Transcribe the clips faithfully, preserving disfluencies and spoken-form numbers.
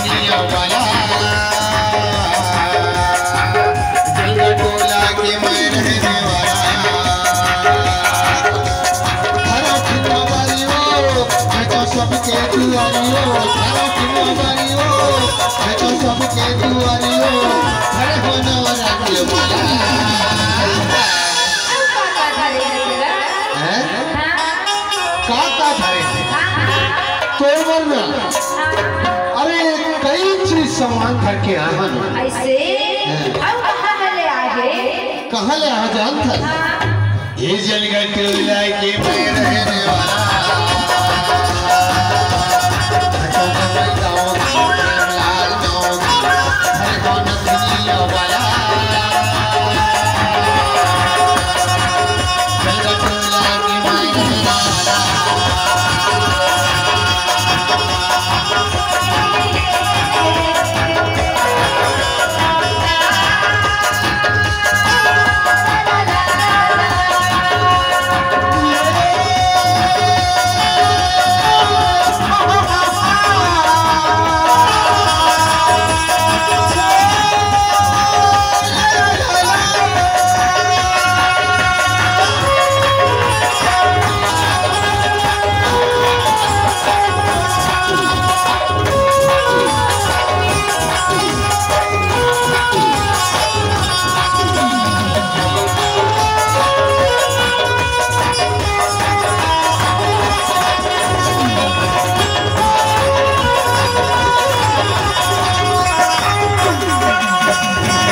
वाला, जंगल टोला के मैं रहने वाला। हरा चुनवा वाली हो, मैं तो सबके दुआरी हो। हरा चुनवा वाली हो, मैं तो सबके दुआरी हो। हर हो नवरात्र वाला। हैं? का का धरे? तोर बर ना। अरे, कई चीज सामान धर के आए हन। ऐसे? हाँ। अउ कहाँ ले आए? कहाँ ले आए जानत हस? हाँ। ये जंगल टोला के मैं रहने वाला।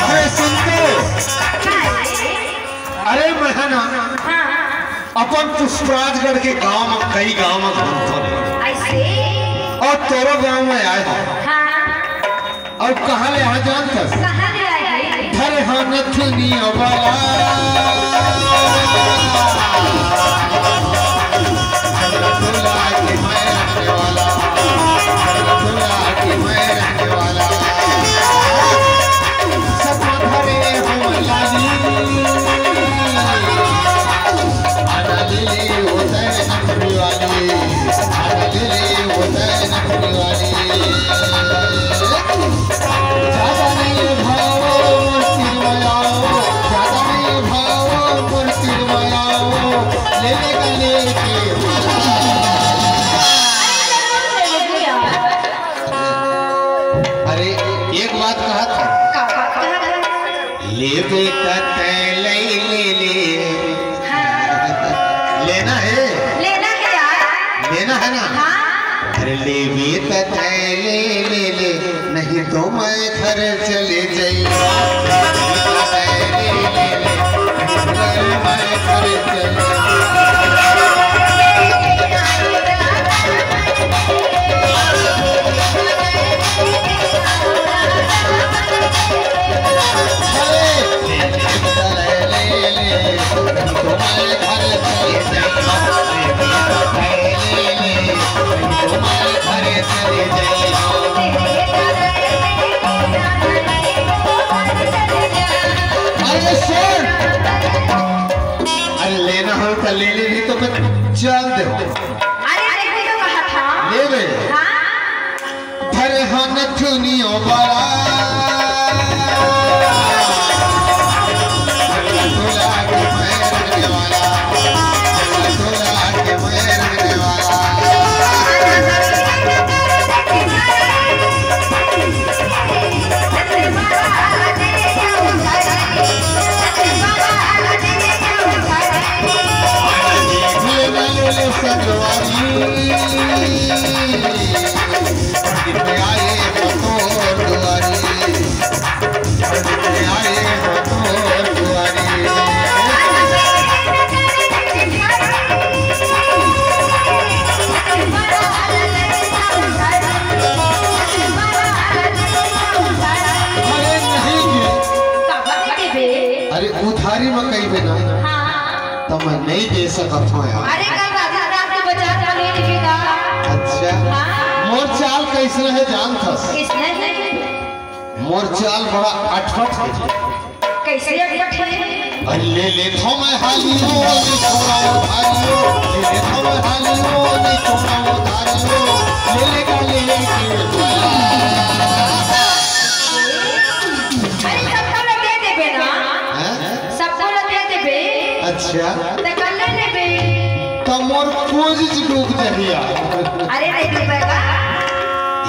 अरे सुन तो। अरे मैं है ना, अपन पुष्पराजगढ़ के गांव में, कई गांव में घूमथों। ऐसे? अउ तोरो गांव में आए हंव। हाँ। अउ कहाँ ले आए जानत हस? कहाँ ले आए? धरे हंव नथुनिया वाला। जंगल टोला के मैं रहने वाला। जंगल टोला के मैं रहने वाला। सपना धरे हंव लाली। आना ले ले होता है नखरी वाली। आना ले ले होता है नखरी वाली। ज्यादा नहीं भाव मोर सिर में आओ, ज्यादा नहीं भाव मोर सिर में आओ, ले ले गले के। अरे, एक बात कहा था। का बात कहा था? ले बेटा तै ले, ले, ले। हाँ। लेना है? लेना है यार। लेना है ना? हाँ। अरे लेबे त तै ले, ले, ले, नहीं तो मैं घर चले जाई। तै ले, ले, ले, नहीं तो मैं घर चले जाई। अरे सुन, अरे लेना हो त ले ले, नहीं तो मैं जान दे। अरे, अरे, कोई तो कहा था। ले बे। हाँ। धरे हंव नथुनिया वाला। टोला के मैं रहने वाला। टोला के मैं रहने वाला। ले ना ले ले संगवारी। पंडित आए हो तोर दुआरी, पंडित आए हो तोर दुआरी। अरे नहीं जी। का बात है बे? अरे उधारी में कही बे ना। हाँ। त मैं नहीं दे सकत हंव यार। अरे कल रात रात के बाजार में ले लेबे का। अच्छा। हाँ। मोर चाल कइसने हे जानथस? कइसने हे? मोर चाल बड़ा अटपट हे। कइसे अटपट हे? अरे ले लेथंव मैं हाली हो, नहीं छोड़ा वो धारी हो। ले लेथंव मैं हाली हो, नहीं छोड़ा वो धारी हो। ले ले का ले ले के। त कर ले ने बे। त मोर कोजिच डूब जहिया। अरे नहीं डूबेगा।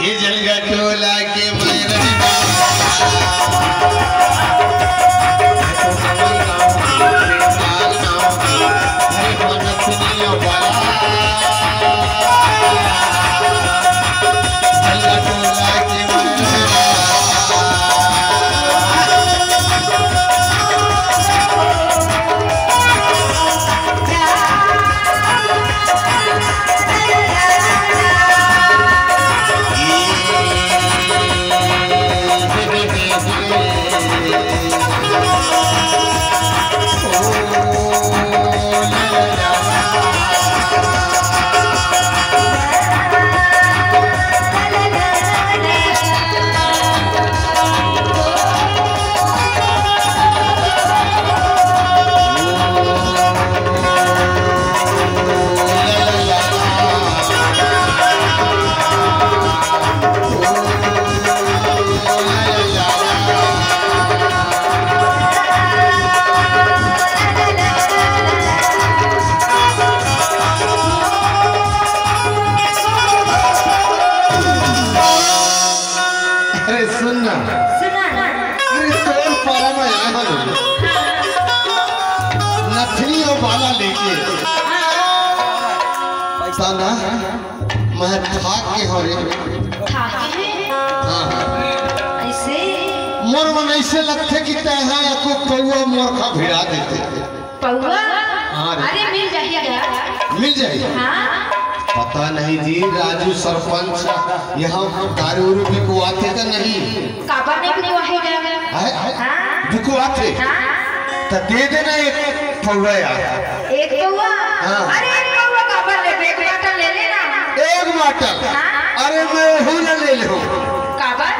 ये जलगा टोला के मैं अरे सुन ना। सुना ना। अरे तोर पारा में आया हूँ। नथनी और बाला लेके। हाँ। ताना, मैं थाक के हो रे। थाक के? हाँ। ऐसे? मोर मन ऐसे लगथे कि तैं हा एको पौवा मोर का भिड़ा देते। पौवा? हाँ रे। अरे मिल जाही का? मिल जाही? हाँ। पता नहीं जी, राजू सरपंच यहाँ दारू उरू बिकवाथे त नहीं? काबर नहीं बिकवाही का? है? हाँ। बिकवाथे? हाँ। त दे देना एक पौवा यार। एक पौवा? हाँ। अरे एक पौवा काबर लेबे, एक बाटल ले लेना। एक बाटल? हाँ। अरे मैं हूँ ना ले ले हूँ। काबर?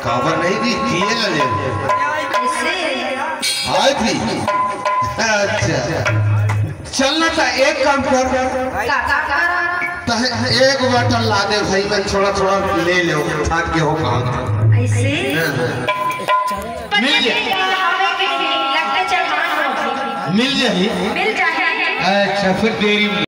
काबर नहीं जी, जिए ना ले। ऐसे? हाय भी। अच्छा। चलना था, एक काम कर। का, का, का? तह एक बाटल ला दे भाई, मैं थोड़ा थोड़ा ले ले, थाक के हो काम। ऐसे? हाँ। मिल जाए। लगता चढ़ान हो। मिल जाए। मिल जाए। अच्छा, फिर देरी में।